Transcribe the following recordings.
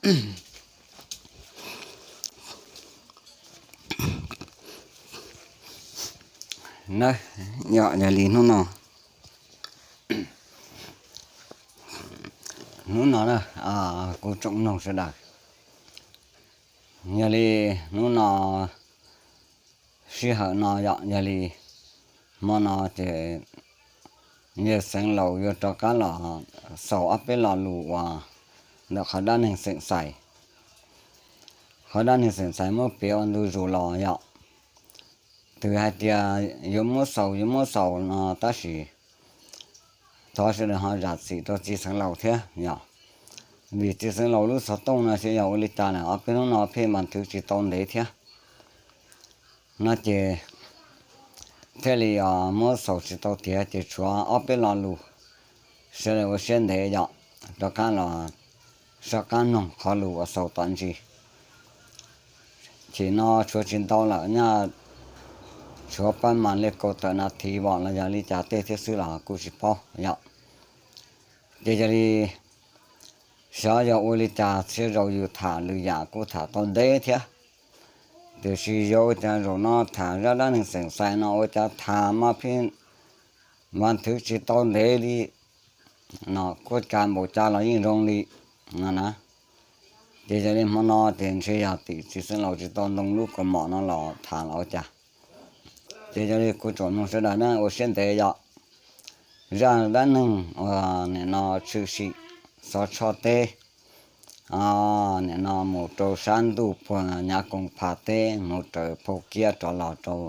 Na, yog li hnub no, hnub no na, kuv tsoom mloog sawv daws, yog li hnub no sij hawm no yog, yog li hmo no ces yawg Xeev Laus yuav rov qab los xaus ob peb lo lus uas ntawm qhov dab neeg xeem Xais, qhov dab neeg xeem Xais muab piav ua ntu zus los yog, twb hais tias yuav muab xaus yuav muab xaus no tab sis thov sawv daws ho zam txim rau txiv Xeev Laus thiab yog, vim txiv Xeev Laus lub xov tooj no xyov yog ua li cas na ob peb hnub no pheej mas thwv tsis tau ntev thiab no ces thiaj li muab xaus tsis tau tiav ces tshuav ob peb lo lus, sawv daws ua siab ntev yog rov qab los soj qab mloog qhov lus uas xaus tom ntsis. Chim no tshuav tsis ntau lawm nyaj, tshuav pab mas li kaum tawm nas this vom los yog li cas tej thiab xwb los kuj tsis paub yog. Ces yog li xyov yog ua li cas txhia zaus yus tham lwm yam kuj tham tau ntev thiab, tiam sis yuav ua cas zaum no tham zaj dab neeg xeem Xais no ua cas tham mas pheej mas thwv tsis tau ntev li no, kuj cas npaum cas los yeej zoo li no na. Ces yog li hmo no ces ntshe yog tim txiv Xeev Laus tsis tau ntoo lub kaus mom no los tham los ua cas. Ces yog li kuv tsoom mloog sawv daws na ua siab ntev yog, zaj dab neeg uas nim no tshwm sim xov tshoj teb, nim no mus rau sab ntuj puag nyav koom phas teb mus raws phau kiab rov los rau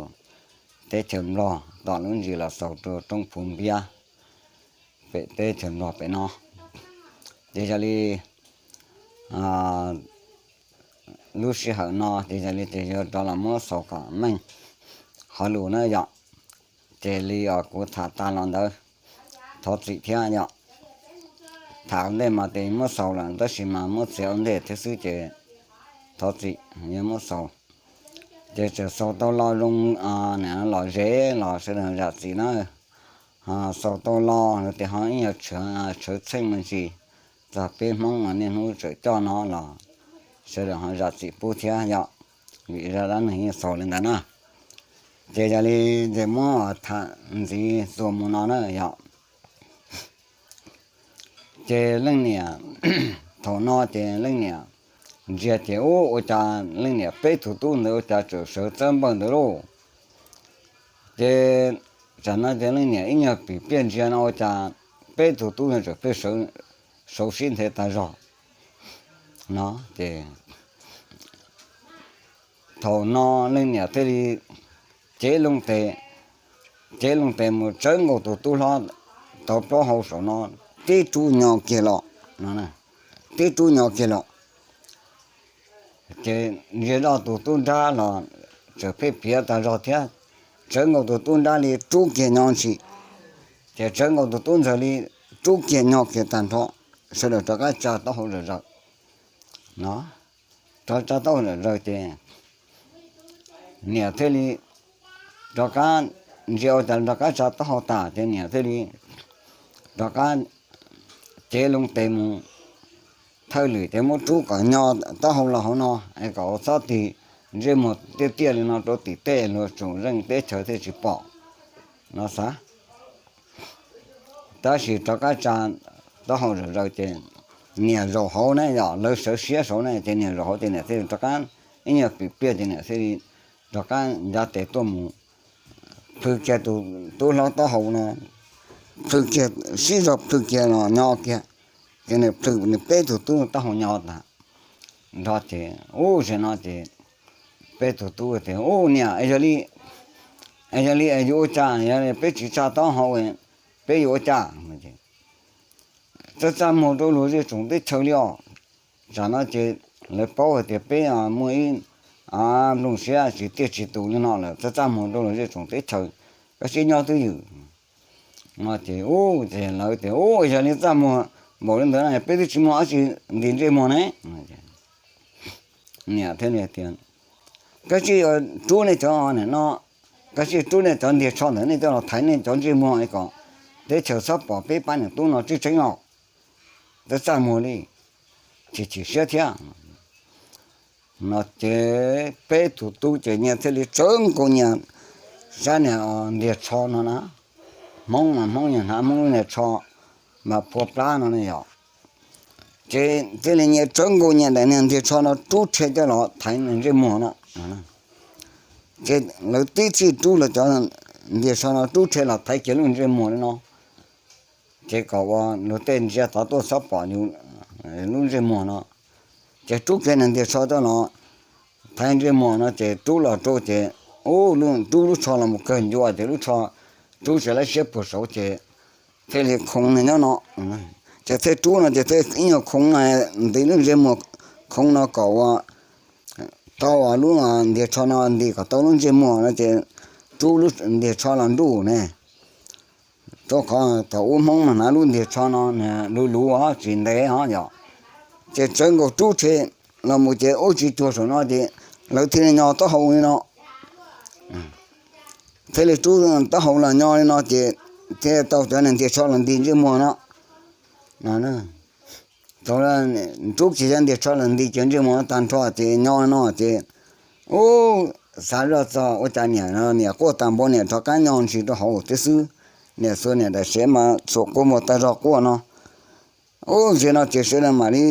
teb chaws Nplog tom lub ntsis los xaus rau roob Phuv Npiab pem teb chaws Nplog pem no. Ces yog li lub sij hawm no ces yog li ces yuav rov los muab xaus kom meej qhov lus na yog. Ces li uas kuv tham tas los ntawd, thov txim thiab yog. Tham ua ntej mas ces muab xaus lawm tab sis mas muab txiav ua ntej thiab xwb ces thov txim, yuav muab xaus. Ces txawm xaus tau lo zoo, lom zem los sawv daws zam txim na. Xaus tau lo tias ho ib yam tshawv txheej me ntsis, txog peb Hmoob niaj hnub tseem coj no los sawv daws ho zam txim pub thiab yog, vim zaj dab neeg yeej xaus li ntawd na. Ces yog li ces muab tham ntxiv txuas mus no na yog. Ces leej niam, thaum no ces leej niam ntsia ces ub ua cas leej niam peb tug tub ntawd ua cas tseem sawv txawb npawg ntawd lauj. Ces tsam no ces leej niam ib nyuag pim pliaj ntsia no ua cas peb tug tub ntawd tseem pheej sawv sib nthe tas zog no ces thaum no leej niam thiaj li cev loo tes, cev loo tes mus tsawv nkaus tus tub hlob tau plaub hau saum no, tib rub nyo kiag los, tib rub nyo kiag los. Ces ntsia zoj tus tub nrab los tseem pheej piav tas zog thiab, tsawv nkaus tus tub nrab li rub kiag nyo ntshis, ces tsawv nkaus tus tub ntxawg li rub kiag nyo kiag tag nrho, sawv daws rov qab tsa taub hau zom zaws no, rov tsa taub hau zom zaws ces niam thiaj li rov qab ntsia ua cas rov qab tsa taub hau tas ces niam thiaj li rov qab cev loo tes mus thawj lwm ces muab rub kom nyo taub hau los hauv no es kom txhob tig ntsej muag tiaj tiaj li no rau tim tej luag tsoom zeej teb chaws thiaj tsis pom no xav. Tab sis rov qab tsa taub hau zom zaws ces niam zaum hauv ne yom, lawv sawv siab saud ne ces niam zaum hauv ces niam thiaj li rov qab ib nyuag pim pliaj ces niam thiaj li rov qab ncav tes tuaj mus plhws kiag tus tub hlob taub hau no, plhws kiag sib zog plhws kiag los nyo kiag, ces nws plhws nws peb tug tub taub hau nyo tas nrho ces ub zaum no ces peb tug tub tias ub niam, yog li es yuav ua cas, yog peb tsis tsa taub hau peb yuav ua cas? Txaj txaj muag rau luag zej tsoom teb chaws li os. Tsam no ces lawv paub hais tias peb muaj ib nplooj siab tsis tiaj tsis tus li no lawm, txaj txaj muag rau luag zej tsoom teb chaws, koj sib nyob twj ywm. Ces ub ces lawv tias ub yog li txaj muag npaum li ntawd peb twb tsis muaj dab tsi nti ntsej muag ne. Niam thiaj li tias koj tsij rub nej cov nim no, koj tsij rub nej cov ntiag tsho ntawd nej coj los thaiv nej cov ntsej muag kom teb chaws txhob pom peb pab niam tub no tseeb tseeb os. Txaj txaj muag li, chim chim siab thiab. No ces peb tug tub ces nyias thiaj li tsawv nkaus nyias sab niag ntiag tsho no na. Hmoob mas Hmoob nyias hnav Hmoob lub niag tsho mas phua plab no ne yom. Ces thiaj li nyias tsawv nkaus nyias daim niag ntiag tsho no rub rhe coj los thaiv nws ntsej muag no. Ces lawv tib txhij rub los cov ntiag tsho no rub rhe los thaiv kiag lub ntsej muag li no, ces kom ua luag tej ntsia tod tuaj txhob pom yus lub ntsej muag no. Ces rub kiag niag ntiag tsho coj los thaiv ntsej muag no ces rub los rau ces, u, rub lub tsho los mus kawg ncua ces lub tsho rub tsis laib siab puag saud ces thiaj li khoov nws nyob no. Ces thiaj rub no ces thiaj ib nyuag khoov nti lub ntsej muag khoov no kom ua tau lub ntiag tsho no nti kom tau lub ntsej muag no ces rub lub ntiag tsho los nruj ne. Rau qhov thaum ub Hmoob mas hnav lub ntiag tsho no luv luv tsis ntev os yom. Ces tsawv nkaus rub rhe los mus ces ub tsis cuag saum no ces lawv thiaj li nyo taub hau li no. Thiaj li rub taub hau los nyo li no ces thiaj tau cov niag ntiag tsho los nti ntsej muag no. Thaum rub kiag cov ntiag tsho los nti kiag ntsej muag no tag nrho ces nyo no ces, ub, xav zoj txog ua cas niam no niam quaj tag npaum, niam rov qab nyo ntsis rau hauv thiab xwb. Niam xuas niam daim sev mas xuas kua muag tag zog quaj no. Ub, zaum no ces sawv daws mam li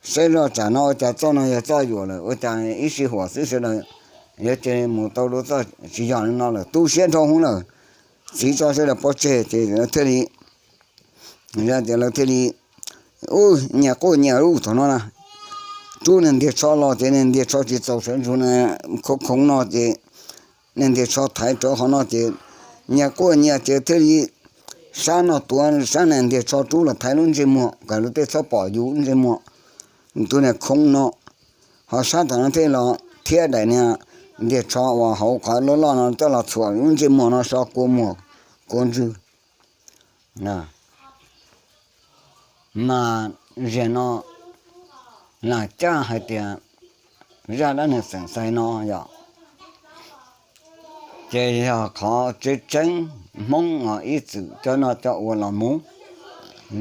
saib zoj tsam no ua cas txoj no yog txoj yuam lawm, ua cas ib sij huam xwb sawv daws yuav cia mus tau lub txoj tsis yog li no lawm, tu siab dhau hwv lawm. Txiv tso sawv daws pov tseg ces lawv thiaj li, lawv thiaj li, ub, nyias quaj nyias lub thaum no na. Rub niag ntiag tsho los ces niag ntiag tsho tsis txaus sawv ntsug, khoov khoov no ces niag ntiag tsho thaiv rau qhov no ces nyias quaj nyias ces thiaj li sab no tuav sab niag ntiag tsho rub los thaiv lub ntsej muag kom luag tej txhob pom yus lub ntsej muag. Tus niag khoov no, ho sab tom no thiaj los thiab daim niag ntiag tsho uas hauv qhov loj loj no coj los txhuam lub ntsej muag no so kua muag kua ntswg. Mas zaum no lam caj hais tias zaj dab neeg xeem xais no yom, ces yog qhov tseeb tseeb Hmoob os ib txwm cov noj cov ua los mus,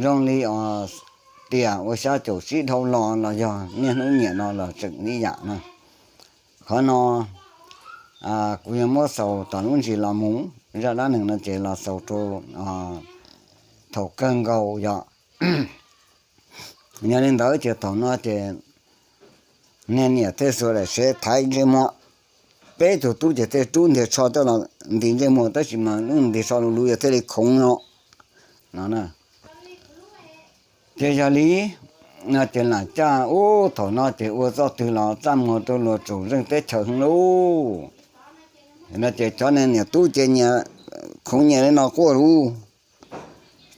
zoo li os tias ua xya caum tsib dhau los los yog niaj hnub niam no los tseem ib yam na. Qhov no kuv yuav muab xaus tom lub ntsis los mus, zaj dab neeg no ces los xaus rau thaum kawg nkaus yom. Yog li ntawd ces thaum no ces niag niam thiaj xuas daim sev thaiv ntsej muag. Peb tug tub ces thiaj rub ntiag tsho coj los nti ntsej muag, tab sis mas lub ntiag tsho luv luv yog thiaj li khoov no no. Ces yog li no ces lam caj ub thaum no ces ua txoj twg los txaj muag rau luag tsaum zeej teb chaws heev lauj. No ces cov niag niam tub ces nyias khoov nyias li no quaj lauj.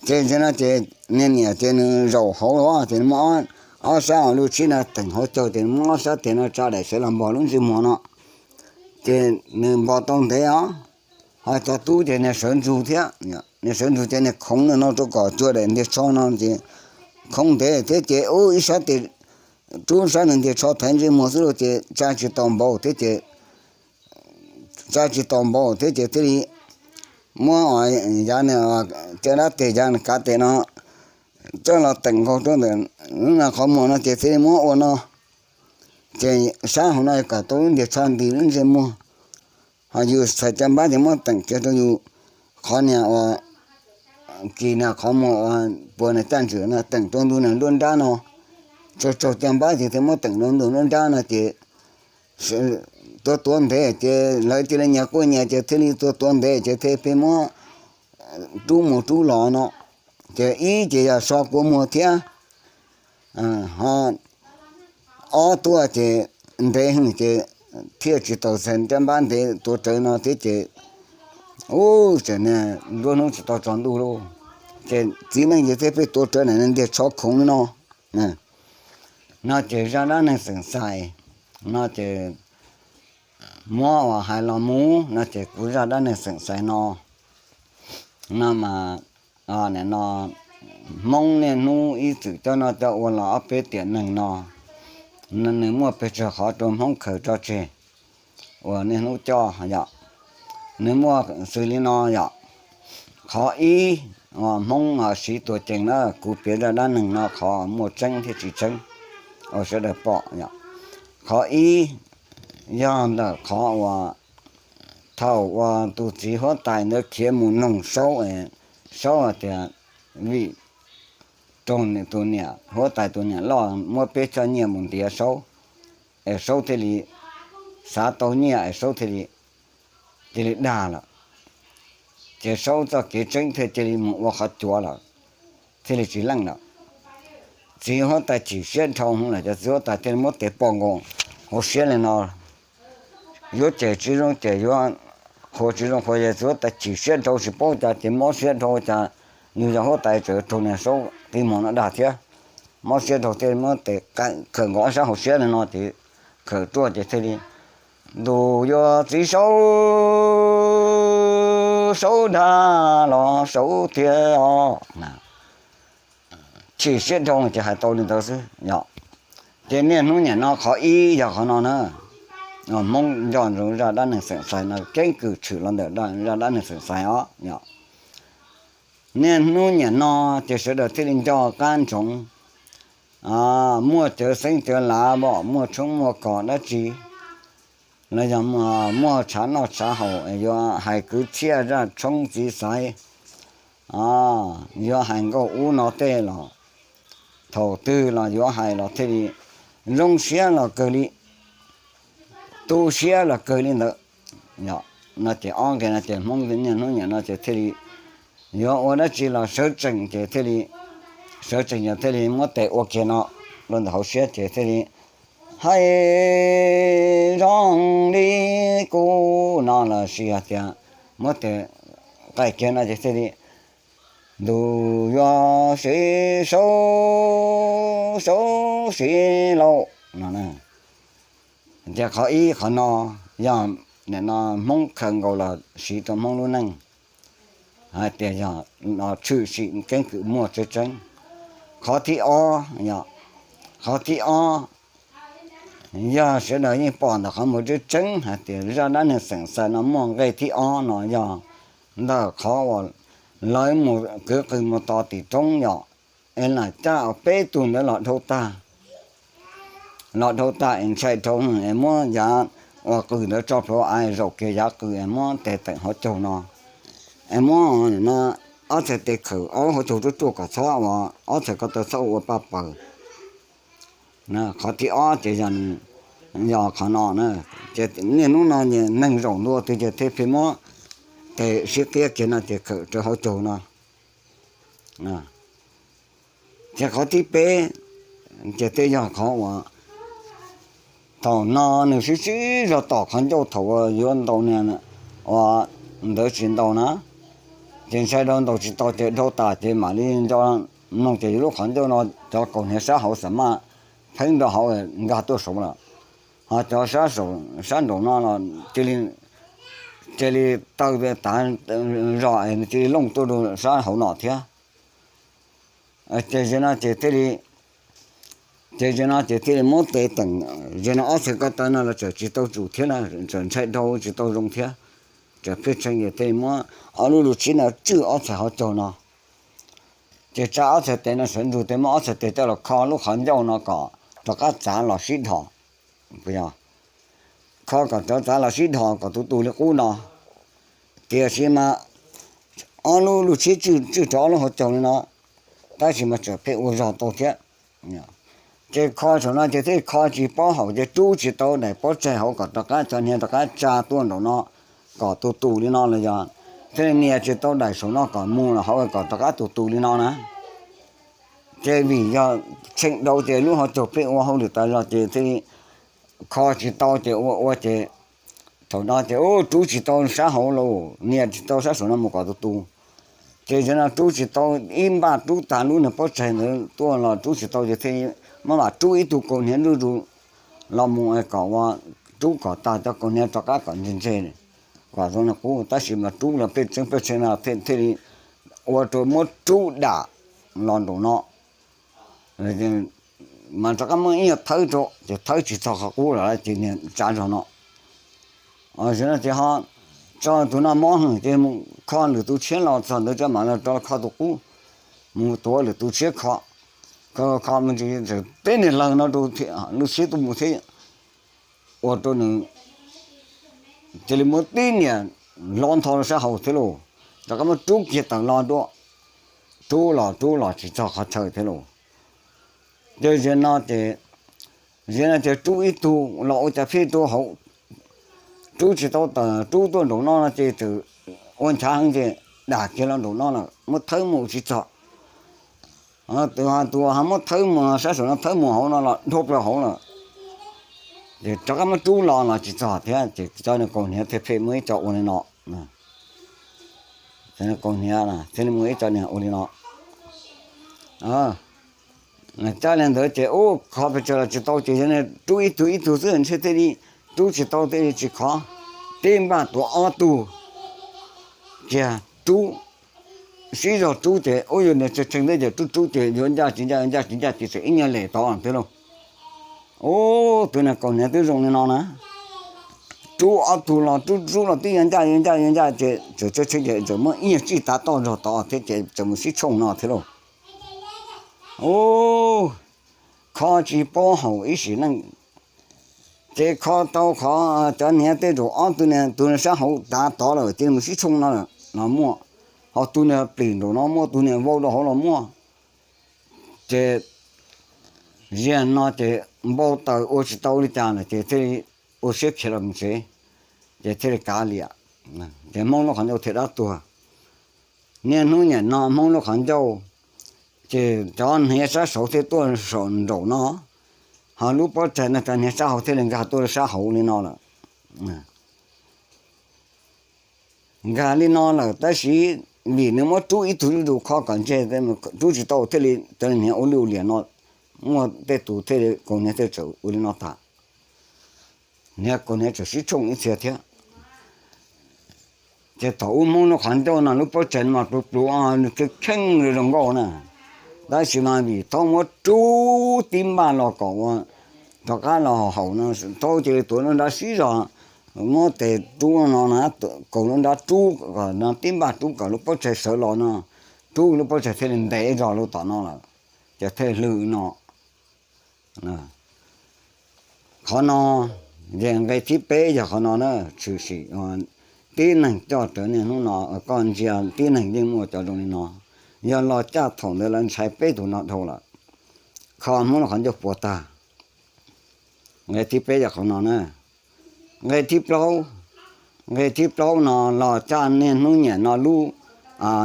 Ces ntawm no ces niag niam ces nws zaum hauv los ces nws muab ob sab lub tshib no teem hauv caug ces nws muab ob sab tes no tsa daim sev los npog lub ntsej muag no. Ces nws npog tau ntev os, ho cov tub ces niag sawv ntsug thiab, niag sawv ntsug ces niag khoov no rau kom cuag daim ntiag tsho no ces khoov ntev thiab ces ub ib sab tes rub sab nws ntiag tsho thaiv ntsej muag xwb lauj ces tsa tsis tau npaum thiab ces tsa tsis tau npaum thiab ces thiaj li muab yav caj dab tes yav kav tes no coj los teem nkaus rau ntawm lub no qhov muag no ces thiaj li muab ua no. Ces sab hauv no kom tau lub ntiag tsho nti lub ntsej muag. Ho yus txhais caj npab ces muab teem kiag rau yus qhov niag uas kis niag qhov muag uas puag niag caj ntswg no teem rau ntu niag nruab nrab no, tsaug tsaug caj npab ces thiaj muab teem rau ntu nruab nrab no ces tuav tuav ntev ces lawv cia li nyias quaj nyias ces thiaj li tuav tuav ntev ces thiaj pheej muab rub mus rub los no. Ces ib ces yog so kua muag thiab, ho ob tuaj ces ntev heev ces thiaj tsis tau txhais caj npab ntev tuav rawv no thiab ces ub tseem niag nruab hnub tsis tau tsaus ntuj lauj. Ces txiv neej ces thiaj pheej tuav rawv niag ntiag tsho khoov li no. No ces zaj dab neeg xeem xais no ces muab uas hais los mus no ces kuv zaj dab neeg xeem xais no, no mas nim no Hmoob niaj hnub ib txwm coj noj coj ua los ob peb tiam neeg no, nws muaj pes tsawg qhov rau Hmoob khaws tso tseg uas niaj hnub coj yom. Nws muaj xws li no yom. Qhov ib, Hmoob siv tuag cees na, kuv piav zaj dab neeg no qhov muaj tseeb thiab tsis tseeb. sawv daws pom yom. Qhov ib yog ntawm qhov uas thaum uas tus txiv huab tais ntawd khiav mus noog Saub, Saub hais tias vim tus niam huab tais tus niam loj muab peb choj nyiaj mus ntiav Saub, es Saub thiaj li xav tau nyiaj es Saub thiaj li cia li dag lawm. Ces Saub txoj kev tseeb thiaj cia li mus ua qhov cuav lawm, thiaj li tsis leej lawm. Txiv huab tais chim siab dhau lawm, cov txiv huab tais thiaj li muab tes pom nkaus hauv siab li no, yuav cem tsis zoo cem, yuav qhuas tsis zoo qhuas, ces txiv huab tais chim siab dhau tsis paub cas ces mob siab dhau cas, yus yog huab tais tseem raug niag Saub qi mos no dag thiab. Mob siab dhau thiaj muab tes khawm nkaus ob sab hauv siab li no ces khawm ruaj ces thiaj li, ntuj, yuav txiv Saub, Saub dag los Saub thiab os. Chim siab dhau ces hais tau li ntawd xwb yom. Ces niaj hnub niam no qhov ib yog qhov no na, Hmoob nco ntsoov zaj dab neeg xeem xais no keeb kwm tshwm los ntawm zaj dab neeg xeem xais os yom. Niaj hnub niam no ces sawv daws thiaj li nco qab ntsoov, muaj cawv xeeb cawv lav, muaj tshoob muaj kos dab tsi, los yog muaj tshav noj tshav haus, yuav hais kwv txhiaj zaj tshoob txiv xaiv, yuav hais nkauj ub no tej los, thaum twg los yuav hais los thiaj li zoo siab los kawg li, tu siab los kawg li ntawd. No ces ob nqe no ces Hmoob niaj hnub niam no ces thiaj li yuav ua dab tsi los sawv tsees ces thiaj li, sawv tsees ces thiaj li muab tes ua kiag no rau ntawm hauv siab ces thiaj li hais zoo li kuv no los sis hais tias muab tes qaij kiag no ces thiaj li, ntuj, yuav txiv Saub, Saub txiv lauj no. Ces qhov ib qhov no yog nim no Hmoob khaws nkaus los siv rau Hmoob lub neej hais tias yog tshwm sim keeb kwm muaj tseeb tseeb. Qhov thib ob, qhov thib ob yog sawv daws yeej pom ntawm qhov muag tseeb tseeb hais tias zaj dab neeg xeem xais no muaj nqe thib ob no yog ntawm qhov uas lawv mus kwv qws mus tos tim roob yom, es lam cab peb tug ntawd los dhau tag, los dhau tag es ntshai dhau es muab yav uas qws ntawd tso plhuav av zaum kiag yav qws es muab tes teem hauv caug no, es muab no ob txhais tes khawm ob lub hauv caug ruaj ruaj kom txhob ua, ob txhais ko taw txhob ua paj paws. Qhov thib ob ces yog, yog qhov no, ces niaj hnub no neeg zaum ntua twg ces thiaj pheej muab tes sib qiab kiag no ces khawm rau hauv caug no. Ces qhov thib peb ces thiaj yog qhov uas thaum no nws sib sib zog tom qhov ncauj thaum uas yuav ntaus niag uas ntawd tsis ntaus na, ces ntshai dhau ntaus tsis tau ces dhau tas ces mam li nco mloog ces yus lub qhov ncauj no cov kaus hniav sab hauv xam maj pheeb nrog hauv nkag tuaj saud lawm. Ho cov sab saum sab nraum no los cia li taw tav zog es cia li looj tuaj rau sab hauv no thiab. Ces zaum no ces thiaj li, ces zaum no ces thiaj li muab tes teem, zaum no ob txhais ko taw no los tseem tsis tau tsum thiab na, tseem ntshai dhau tsis tau zoo thiab. Tseem pheej tshee ces thiaj li muab ob lub lub tshib no tswj ob txhais hauv caug no. Ces tsa ob txhais tes no sawv ntsug tes muab ob txhais tes coj los kho lub qhov ncauj no kom rov qab txav los sib dhos, kho kom rov txav los sib dhos kom tus tus li qub no. Tiam sis mas ob lub lub tshib tswj rau ob lub hauv caug li no, tab sis mas tseem pheej ua zog tau thiab. Ces kho saum no ces thiaj kho tsis paub haum ces rub tsis tau daim pob tsaig hauv kom rov qab cov hniav rov qab tsa tuaj nraum no kom tus tus li no los yog thiaj nias tsis tau daim saum no kom mus los hauv kom rov qab tus tus li no na. Ces vim yog tshee dhau ces lub hauv caug pheej ua hauj lwm tas zog ces thiaj kho tsis tau ces ua ua ces thaum no ces rub tsis tau sab hauv los nias tsis tau sab saum no mus kom tus tus. Ces zaum no rub tsis tau, ib npaj rub tag lub niag pob tsaig ntawd tuaj los rub tsis tau ces thiaj maj mam rub ib tug kaus hniav zuj zus los mus kom ua, rub kom tag cov kaus hniav rov qab kom ntse ntse kom zoo li qub, tab sis mas rub los pheej tshee pheej tshee no thiaj li ua rau muab rub dam los nraum no mas rov qab muab ib nyuag thawb rau ces thawb tsis txog qhov qub lawm ces niag tsav zog no. Zaum no ces ho tso tus no mob heev ces mus kho lwm tus tshiab los txog ntawd tso mam los rov kho tus qub, mus tuav lwm tus tshiab kho. Kho kho me ntsis txawm teb niag lawg no rau thiab, lub siab tuaj mus thiab, ua rau nws cia li muab tib niam lov ntho rau sab hauv thiab lauj. Rov qab muab rub kiag tawm los dua, rub los rub los tsis txog qhov chaw thiab lauj. Ces zaum no ces, zaum no ces rub ib tug los ua cas pheej rau hauv, rub tsis tau tawm, rub tuaj nraum no no ces txawm ua nchav heev ces dam kiag los nraum no lawm, muab thawb mus tsis txog. Tus, tus ho muab thawb mus sab saum no, thawb mus hauv no los dhau plaws hauv lawm. Ces rov qab muab rub los los tsis txog thiab ces cov niag kaus hniav thiaj pheej muaj ib co ua li no. Kaus hniav thiaj li muaj ib co niag ua li no. Caj li ntawd ces ub, kho pes tsawg los tsis tau ces yog rub ib tug ib tug xwb ntshe thiaj li rub tsis tau, thiaj li tsis khov. Tib npaj tuav ob tug kiag rub, sib zog rub ces ub, yog niag tshee tshee thiab ces rub rub ces yuav ncaj tsis ncaj, yuav ncaj tsis ncaj ces txawm ib nyuag lem tod thiab lauj. Ub, tus niag kaus hniav twb zoo li no na, rub ob tug los rub rub los twb yuav ncaj yuav ncaj yuav ncaj ces txawm tshee tshee ces txawm muab ib nyuag tsij tav toj zog tod thiab ces txawm mus sib tshooj no thiab lauj. Ub, kho tsis paub haum ib sim neej, ces kho tau qhov cov hniav tej zaum ob tug niag, tus niag sab hauv tav tod lawm cia li mus sib tshooj no los muaj, ho tus niag plim nraum no muaj, tus niag vau rau hauv los muaj. Ces zaum no ces npau taws ua tsis tau li cas lawm ces thiaj li ua siab khiav los mus tsev, ces thiaj li kav liam. Ces Hmoob lub qhov ncauj thiaj dab tuag. Niaj hnub niam no Hmoob lub qhov ncauj, ces cov hniav sab saud thiaj tuaj saum nraum no, ho lub pob tsaig no cov hniav sab hauv thiaj li nkag tuaj sab hauv li no lawm. Nkag li no lawm tab sis vim nws muab rub ib tug zuj zus kho kom ntseg, rub tsis tau thiaj li cov hniav ua lwj ua liam no, muaj tej tus thiaj li kaus hniav thiaj txawm ua li no tas. Hniav kaus hniav txawm sib tshooj ib txhia thiab. Ces thaum ub Hmoob lub qhov ncauj no lub pob tsaig mas pluv pluv, nws kheej kheej zoo nkauj na, tab sis mas vim thaub muab rub tib npaj los kom ua rov qab los haum no, thaub cia li tuav lub nrab sib zog, muab tes rub no na, kaus lub nrab rub kom no tib npaj rub kom lub pob tsaig sawv los no, rub lub pob tsaig thiaj li ntev zog lub tom no lawm, ces thiaj hlwj no. Qhov no, nqe thib peb yog qhov no na, tshwm sim tib neeg coj rawv niaj hnub no, koj ntsia tib neeg yeej muaj cov zoo li no, yog los caj thaum ntawd lawv ntshai peb tus no dhau lawm, kho Hmoob lub qhov ncauj puas tag. Nqe thib peb yog qhov no na. Nqe thib plaub, nqe thib plaub no los caj niaj hnub niam no lub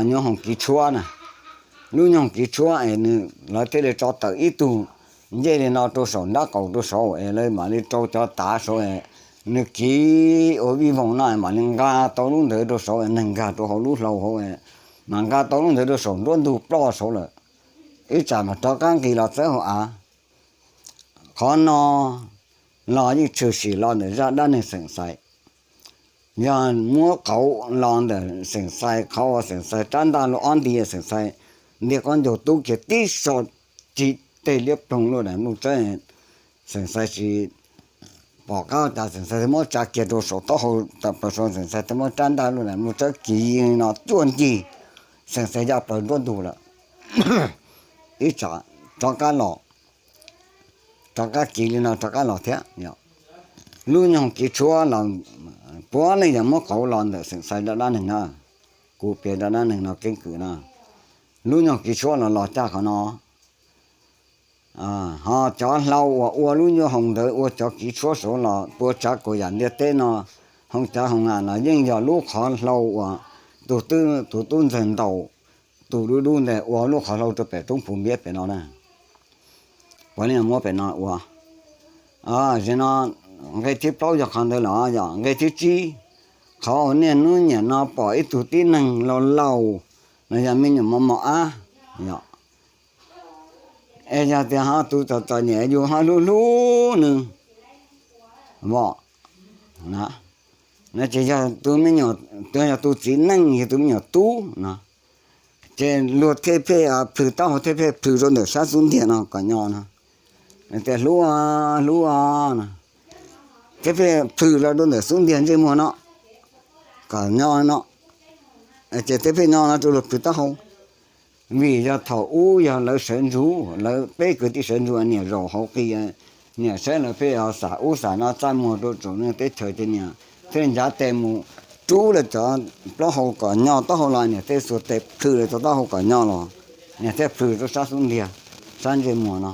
nyoob hoom kiv tshuab na, lub nyoob hoom kiv tshuab es nws, lawv thiaj li tso tawm ib tug ncej li no rau saum nrab qaum rau saud es lawv mam li rau cov tav saud, nws kiv ua vij voog no mam li nqa tau lub ntawd rau saud, neeg nkag rau hauv lub hlau hauv, mas nqa tau lub ntawd rau saum nruab ntug ploj saud lawm, ib tsam mas rov qab nqis los txawb hauv av. Qhov no los yeej tshwm sim los ntawm zaj dab neeg Xeem Xais. Yog muab qauv los ntawm Xeem Xais, qhov uas Xeem Xais rab ntaj lub ob nti, Xeem Xais ntiag qab ncaug tub kiag tib so ci teg liab ploog lub naj nplooj tsawb, Xeem Xais tsis pom qab cas Xeem Xais thiaj muab tsa kiag rau saum taub hau tawm plaws saud, Xeem Xais thiaj muab rab ntaj lub naj nplooj tsawb kiv no cuaj ncig, Xeem Xais ya plaws nruab ntug lawm. Ib tsam rov qab los, rov qab kiv li no rov qab los thiab. Lub nyoob hoom kiv tshuab los puav leej yog muab qauv los ntawm Xeem Xais zaj dab neeg na. Kuv piav zaj dab neeg no keeb kwm na. Lub nyoob hoom kiv tshuab los los caj qhov no. Ho cov hlau uas ua lub nyoob hoom ntawd ua cov kiv tshuab saud los tua tsav kaum yam ntiaj teb no, hoo cav hoo nam los yeej yog lub qhov hlau uas tus tub ntxawg ntaus tus dub dub ntawd ua lub qhov hlau rau pem roob puv npiab pem no na. Puav leej muab pem no ua. Zim no nqe thib plaub yog qhov ntawd los yog nqe thib tsib, qhov uas niaj hnub niam no pom ib tug tib neeg laus laus los yog me nyuam mos mos ab, es yog tias ho tus txom txom nyem yus ho hlub hlub nws, vom, no ces yog tus me nyuam, yog tus txiv neej yog tus me nyuam tub no, ces luag thiaj pheej plhws taub hau thiaj pheej plhws rau ntawm sab xub ntiag no kom nyo no, tias hlub hlub no, thiaj pheej plhws los rau ntawm xub ntiag ntsej muag no kom nyo no, ces thiaj pheej nyo no rau luag plhws taub hau. Vim yog thaum ub yog lawv sawv ntsug, lawv peb kwv tij sawv ntsug, niam zaum hauv qis, niam saib lawv pheej xav ub xav no txaj muag rau tsoom neeg teb chaws ces niam thiaj ncav tes mus rub lawv cov plaub hau kom nyo taub hau los, niam thiaj xuas tes plhws lawv cov taub hau kom nyo los, niam thiaj plhws rau sab xub ntiag, sab ntsej muag no.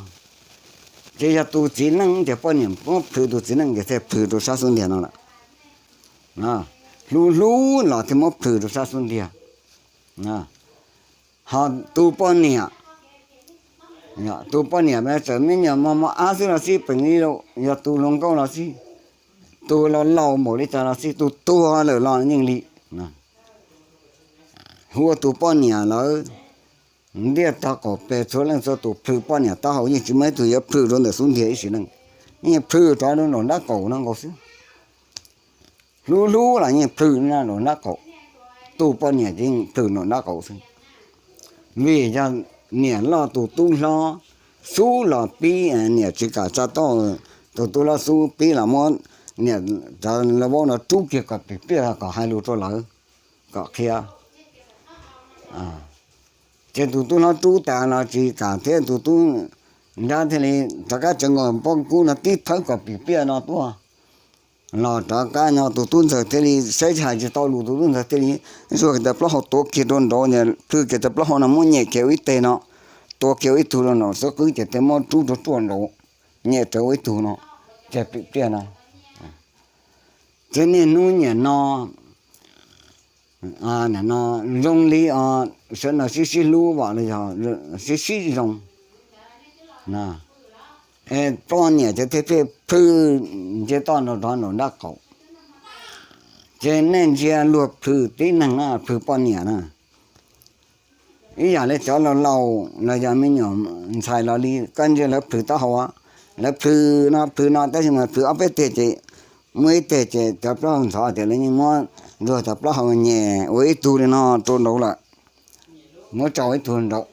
Ces yog tus txiv neej ces poj niam muab plhws tus txiv neej ces thiaj plhws rau sab xub ntiag no lawm. Hlub hlub los thiaj muab plhws rau sab xub ntiag. Ho tus poj niam, tus poj niam mas txawm me nyuam mos mos ab xwb los xij, peem li yog tus hluas nkauj los xij, tus laus laus npaum li cas los xij, tus tuag lawm los yeej li. Hu ua tus poj niam lawm, ntiaj tog qaum pes txhua leej txhua tus plhws poj niam taub hau yeej tsis muaj ib tug yuav plhws rau ntawm xub ntiag ib sim neej, yeej plhws rov rau nraum nrab qaum no nkaus xwb. Hlub hlub los yeej plhws nraum nrab qaum, tus poj niam ces yeej plhws nraum nrab qaum xwb. Vim yog niam loj tus tub hlob xub los pib, niam tsis kam tsa toj, tus tub hlob xub pib los muab niam cov lau vaub no rub kiag kom pim pliaj kom hais lus rau lawv, kom qhia. Ces tus tub hlob rub tas los tsis kam thiab, tus tub nrab thiaj li rov qab tsawv nkaus pob kub no tib thawb kom pim pliaj no tuaj. Los rov qab no tus tub ntxawg thiaj li saib hais tsis tau lus, tus tub ntxawg thiaj li zuag kiag cov plaub hau tuav kiag rau nraud, plhws kiag cov plaub hau no muab nyem kiag ua ib teg no, tuav kiag ua ib tug rau nraud xwb qwb ces thiaj muab rub rau ruaj nraud, nyem rawv ua ib tug no, ces pim pliaj no. Ces niaj hnub niam no, no zoo li sawv daws sib sib hlub los yog sib sib zoo, es poj niam ces thiaj pheej plhws nce toj nraum rov nraum nrab qaum. Ces nej ntsia luag plhws tib neeg na, plhws poj niam na, ib yam li cov laus laus los yog me nyuam ntxhais los li, koj ntsia lawv plhws taub hau, lawv plhws no plhws no tab sis mas plhws ob peb teg ces muaj ib teg ces cov plaub hau ntxhov tias lawv yeej muab luag cov plaub hau nyem ua ib tug li no rau nraud lawm, muab tso ib tug nraud.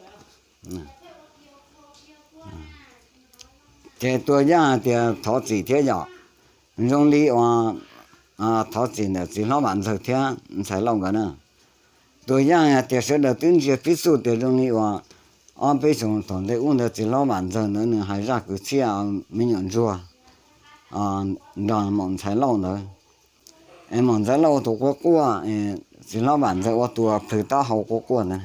Ces tua yaj tias thov txim thiab yom, zoo li uas thov txim ntawm txiv hlob Vam Ntxawg thiab ntxhais Lauj nkawd na. Tua yaj hais tias sawv daws twb ntsia pib xub tias zoo li uas ob peb xyoos thaum ntej ub ntawd txiv hlob Vam Ntxawg ntawd nws hais zaj kwv txhiaj me nyuam ntsuag nrog maum ntxhais Lauj ntawd. Es maum ntxhais Lauj ua tus quaj quaj, txiv hlob Vam Ntxawg ua tus plhws taub hau quaj quaj ntawd.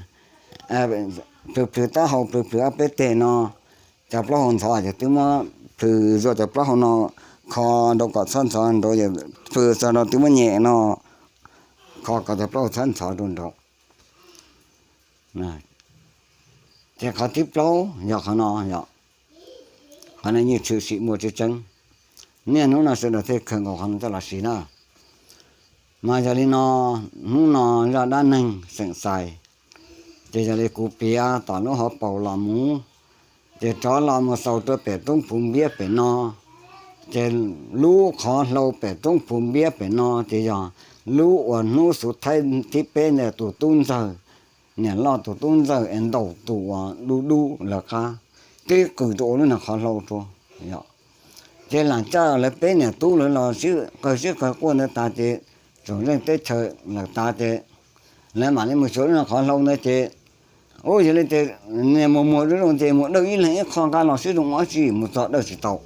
Plhws plhws taub hau plhws plhws ob peb teg no, cov plaub hau ntxhov ces twb muab plhws zuag cov plaub hau no kho rau kom txhob ntxhov nraud, plhws txog rau twb muab nyem no kho kom cov plaub hau txhob ntxhov rau nraud. Ces qhov thib plaub yog qhov no, qhov no yeej tshwm sim muaj tseeb tseeb. Niaj hnub no sawv daws thiaj khaws nkaus qhov no coj los siv na. Mas yog li no, hnub no zaj dab neeg xeem xais, ces yog li kuv piav tom lub hauv paus los mus, ces rov los mus xaus rau pem roob Phu Npiab pem no. Ces lub qhov hlau pem roob Phu Npiab pem no ces yog lub uas hnub xuv thaib thib peb ntawd tus tub ntxawg, niam loj tus tub ntxawg es ntaus tus uas dub dub lawv qab, tib qws rau ua lub niag qhov hlau rau. Ces lam caj lawv peb niam tub lawv los sib qawg sib qawg quaj ntawd tas ces tsoom zeej teb chaws lawm tas ces lawv mam li mus xyuas lub niag qhov hlau ntawd ces, ub, yog li ces niag mus muag zoo zoo ces mus dawj ib leeg ib qho nqa los sib zoo ua dab tsi, mus txog dawj tsis tau.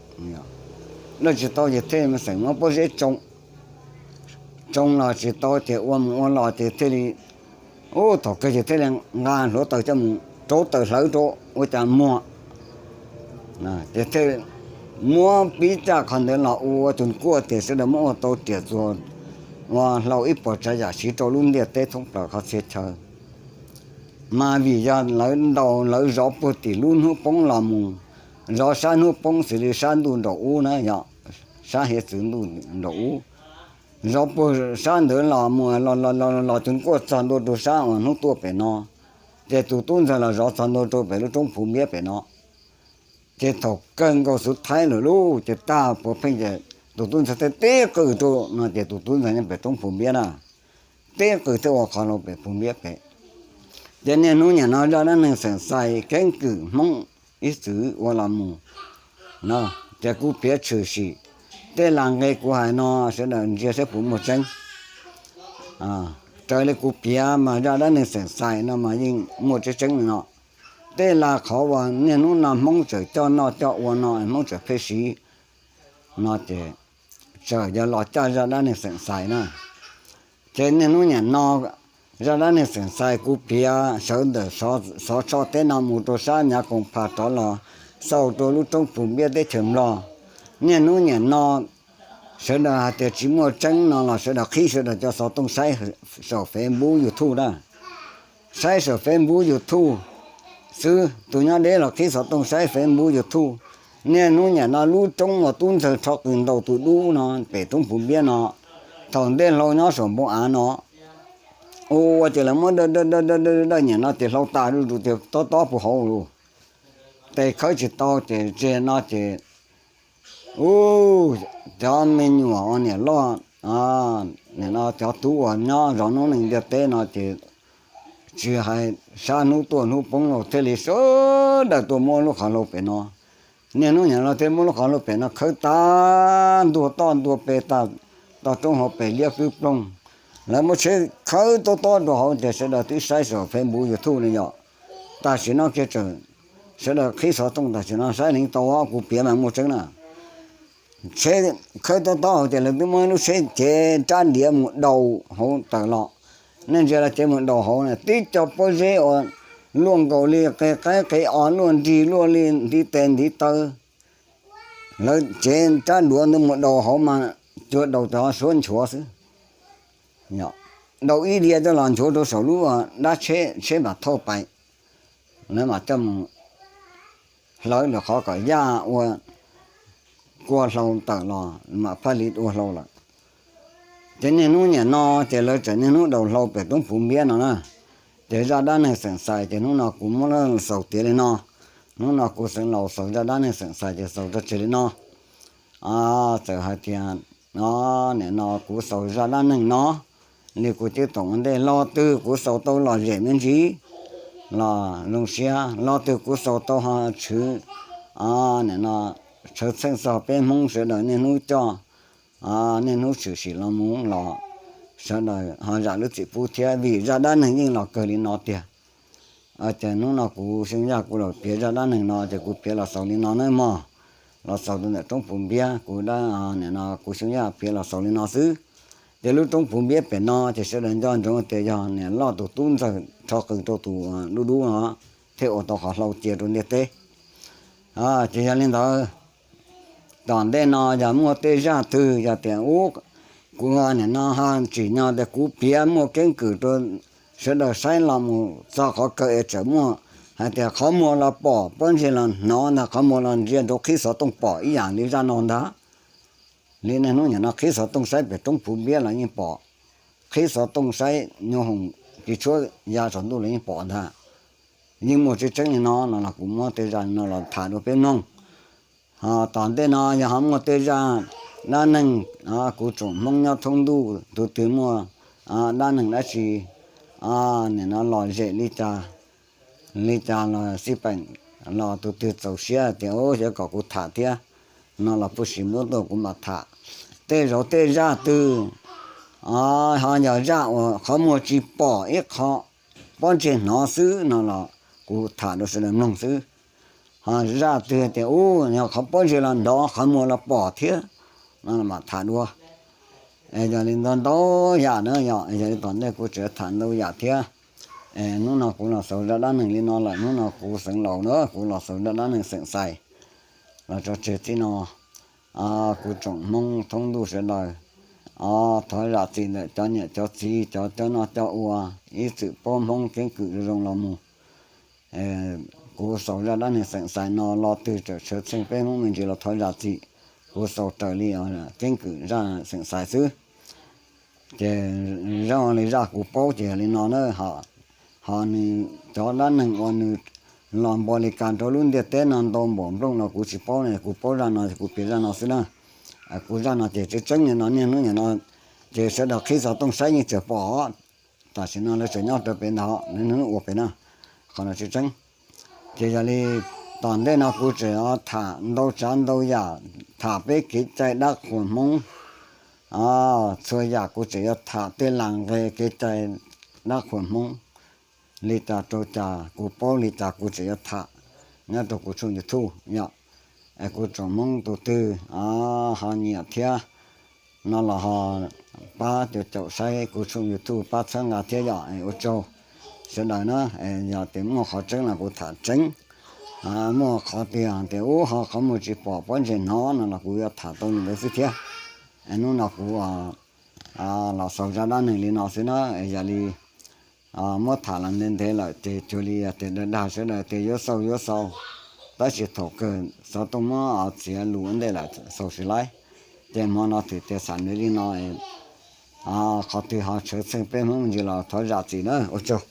Dawj tsis tau ces thiaj xeem muab pob zeb tsoo, tsoo los tsis tau ces ua mus ua los ces thiaj li, ub, thaum kawg ces thiaj li nqa hluav taws coj mus rauv taws hlawv rau ua cas muag. Ces thiaj muab pib caj qhov ntawd los ua tus kuaj tias sawv daws muab ua tau riam txuas ua hlau ib puas tsav yam siv rau lub ntiaj teb thoob plaws qhov txhia chaw. Mas vim yog lawv ntaus lawv zov puag tim lub hnub poob los mus, zov sab hnub poob xws li sab ntuj nraum ub na, yog sab hiav txwv ntuj nraum ub, zov puag sab ntawd los mus los los los los tus kuaj txog ntua rau sab uas hnub tuaj pem no, ces tus tub ntxawg los zov txog ntua rau pem lub roob Phu Npiab pem no. Ces thaum kawg nkaus xuv thaib lawm lauj, ces tag puav pheej ces tus tub ntxawg thiaj tib qws rau no ces tus tub ntxawg nyob pem roob Phu Npiab na, tib qws thiaj ua qhov hlau pem Phu Npiab pem. Ces niaj hnub niam no zaj dab neeg xeem xais keeb kwm Hmoob ib txwm ua los mus no, ces kuv piav tshwm sim, tej lus nqe kuv hais no sawv daws ntsia saib puas muaj tseeb. Raws li kuv piav mas zaj dab neeg xeem xais no mas yeej muaj tseeb tseeb li no. Tej laj qhov uas niaj hnub no Hmoob tseem coj noj coj ua no, Hmoob tseem pheej siv no ces txawm yog los caj zaj dab neeg xeem xais na. Ces niaj hnub niam no zaj dab neeg xeem xais kuv piav sawv ntawm xov tshoj teb no mus rau sab Nyav Koom Phas rov los xauj rau lub roob Pus Npiab teb chaws Nplog. Niaj hnub niam no sawv daws hais tias tsis muaj tseeb no los sawv daws qhib sawv daws cov xov tooj saib saum Facebook YouTube na. Saib saum Facebook YouTube xwb, tus nyob deb los qhib xov tooj saib Facebook YouTube. Niaj hnub niam no lub roob uas tub ntxawg rho qws ntaus tus dub no pem roob Pus Npiab no, thaum ntej hlau nyob saum npoo av no, ua ces lawv muab dawj dawj dawj dawj niam no ces hlau tas zuj zus tias tob tob puag hauv lawm, tes khawb tsis tau ces tseg no ces ub, cov me nyuam uas niam loj, niam no cov tub uas nyob zov noob neej ntiaj teb no ces tsis hais sab hnub tuaj hnub poob los thiaj li sawv daws tuaj muab lub qhov hlau pem no. Niaj hnub niam no thiaj muab lub qhov hlau pem no khawb tag ntua toj ntua pes tag, toj roob hauv pes liab kwb ploog. Lawv muab tsheb khawb tob tob rau hauv ces sawv daws twb saib saum Facebook YouTube no yom. Tam sim no kiag tseem sawv daws qhib xov tooj tam sim no saib heev tau, kuv piav mas muaj tseeb na. Tsheb khawb tob tob hauv ces lawv twb muab lub tsheb cev rab diav mus daus hauv tawm los. Nej ntsia los cev mus daus hauv na, tib co pob zeb uas luaj nkaus li qe qaib qe os, luaj nrig luaj li ntiv tes ntiv taw. Lawv cev rab duav ntawd mus daus hauv mas cuag daus cov suab nchuav xwb. Daus ib diav coj los nchuav rau saum lub dab tsheb, tsheb mam thauj pais. Lawv mam coj mus hlawv lawm qhov kom yaj ua kua hlau tawm los mam phaj li ua hlau lawm. Ces niaj hnub niam no ces lawv tseem niaj hnub daus hlau pem roob Pus Npiab no na. Ces zaj dab neeg xeem xais ces hnub no kuv muab xaus tiav li no. Hnub no kuv xeev laus xaus zaj dab neeg xeem xais ces xaus rau tseg li no. Txawm hais tias niam no kuv xaus zaj dab neeg no li kuv ceb toom ua ntej, lo twg kuv xaus tau lom zem me ntsis los zoo siab, lo twg kuv xaus tau ho tshwv, niam no tshawv txheej txog peb Hmoob sawv daws niaj hnub coj, niaj hnub tshwm sim los mus los sawv daws ho zam lub txim pub thiab, vim zaj dab neeg yeej los kawg li no tiag. Ces hnub no kuv Xyooj Yaj kuv los piav zaj dab neeg no ces kuv piav los xaus li no nawb mog. Los xaus rau ntawm roob Pus Npiab, kuv dab, niam no kuv Xyooj Yaj piav los xaus li no xwb. Ces lub roob Pus Npiab pem no ces sawv daws nco ntsoov tias yog niam loj tus tub ntxawg rho qws rau tus dub dub no thiaj ua tau qhov hlau cia rau ntiaj teb. Ces yog li ntawd, tom ntej no yog muaj tej zaj twg yog tias ub, kuv niam no ho tsim nyog tias kuv piav muaj keeb kwm rau sawv daws saib los mus txog qhov kawg es tseem muaj hais tias qhov muag los pom, pob ntseg los hnov ntag, qhov muag los ntsia nraud qhib xov tooj pom ib yam li zaj no ntag. Li niaj hnub niam no qhib xov tooj saib pem roob Pus Npiab los yeej pom, qhib xov tooj saib nyuj hoom tis tshuab ya saum ntuj los yeej pom ntag. Yeej muaj tseeb tseeb li no no los kuv muab tej zaj no los tham rau peb mloog. Ho tom ntej no yog ho muaj tej zaj dab neeg, kuv tsoom Hmoob nyob thoob ntuj tus twg muaj dab neeg dab tsi, niam no lom zem li cas, li cas los xij peem, los tus twg txaus siab tias xyov kom kuv tham thiab no los puj sim muab tuaj kuv mam tham. Tej zaum tej zaj twg ho yog zaj uas qhov muag tsis pom ib qho, pob ntseg hnov xwb no los kuv tham rau sawv daws mloog xwb. Ho zaj twg tias ub yog qhov pob ntseg los hnov qhov muag los pom thiab no mam tham dua. Es yog li ntau ntau yam na, yog li tom ntej kuv tseem tham ntau yam thiab. Hnub no kuv los xaus zaj dab neeg li no lawm, hnub no kuv xeev laus na kuv los xaus zaj dab neeg xeem xais los tso tseg txij no. Kuv tsoom Hmoob thoob ntuj sawv daws, thov zam txim ntawm cov niam cov txiv cov coj noj coj ua, ib txwm paub Hmoob keeb kwm zoo zoo los mus. Kuv xaus zaj dab neeg xeem xais no lo twg tseem tshawv txheej peb Hmoob me ntsis los thov zam txim. Kuv xaus raws li keeb kwm zaj xeem xais xwb. Ces zoo li zaj kuv paub ces yog li no na. Ho nws cov dab neeg uas nws los npo li cas rau lub ntiaj teb no ntau npaum nplooj no kuv tsis paub ne, kuv paub zaj no kuv piav zaj no xwb na. Kuv zaj no ces tseeb tseeb li no, niaj hnub nim no ces sawv daws qhib xov tooj saib yeej tseem pom. Tam sim no lawv tseem nyob rau pem ntawd, lawv hnub ua pem na, qhov no tseeb tseeb. Ces yog li tom ntej no kuv tseem tham ntau tsav ntau yam, tham peb kev cai dab qhuas Hmoob. Txhua yam kuv tseem yuav tham tej las nqe kev cai dab qhuas Hmoob. li cas rau cas, kuv paub li cas kuv tseem yuav tham nyob rau kuv tshooj YouTube yom. Es kuv tsoom Hmoob tus twg ho nyiam thiab no los ho pab caum caum saib kuv tshooj YouTube, pab txhawb nqa thiab yom. Ua tsaug sawv daws na. Yog tias muaj qhov tseeb los kuv tham tseeb, muaj qhov twg tias ub ho qhov muag tsis pom pob ntseg hnov no los kuv yuav tham tau li ntawd xwb thiab. Hnub no kuv los xaus zaj dab neeg li no xwb na. Yog li muab tham los ntev ntev lawm ces cuag li tias dag dag sawv daws tias yuav xaus yuav xaus, tab sis thaum kawg xov tooj muab txiav lus ua ntej lawm xaus tsis laib. Ces hmo no twb tias xam ntev li no, qhov twg ho tshwv txheej peb Hmoob me ntsis los thov zam txim na. Ua tsaug.